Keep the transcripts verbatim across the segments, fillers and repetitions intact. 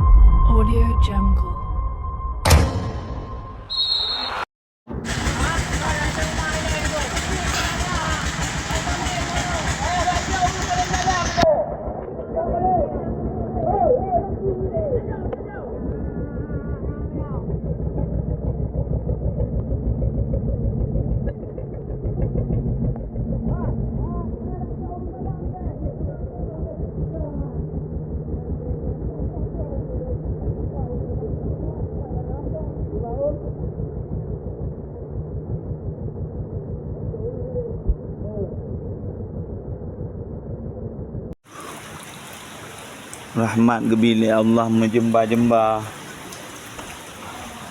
Audio Jungle. Rahmat geubi lé Allah meujumba-jumba.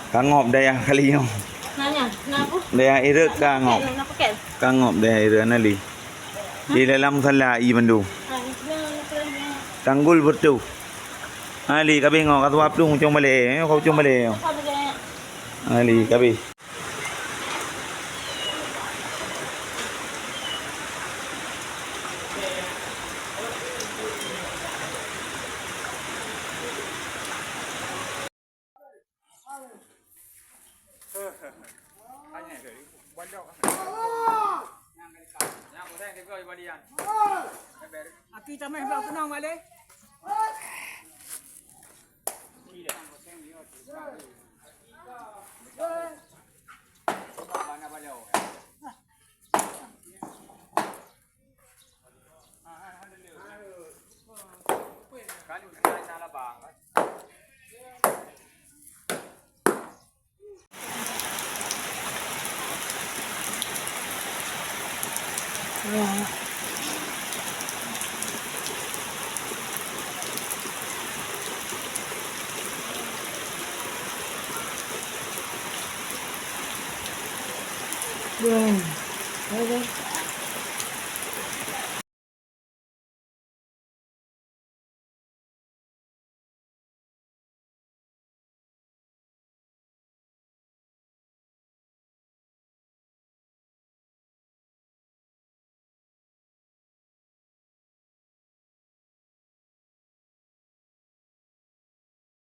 Kangop dayah kali nyoe. Nanya, kenapa? Dayah Irek kangop. Kenapa, kenapa? Kangop dayah Irek, Nali. Di dalam salah i bandum. Ha, ini kena, kena, kena. Tanggul beutôi. Nali, kabeh ngok, ka suap tu, ucong balé. Nyoe ka ucong balé. Apa dia? Nali, kabeh. Aki tameh bak keunong balik.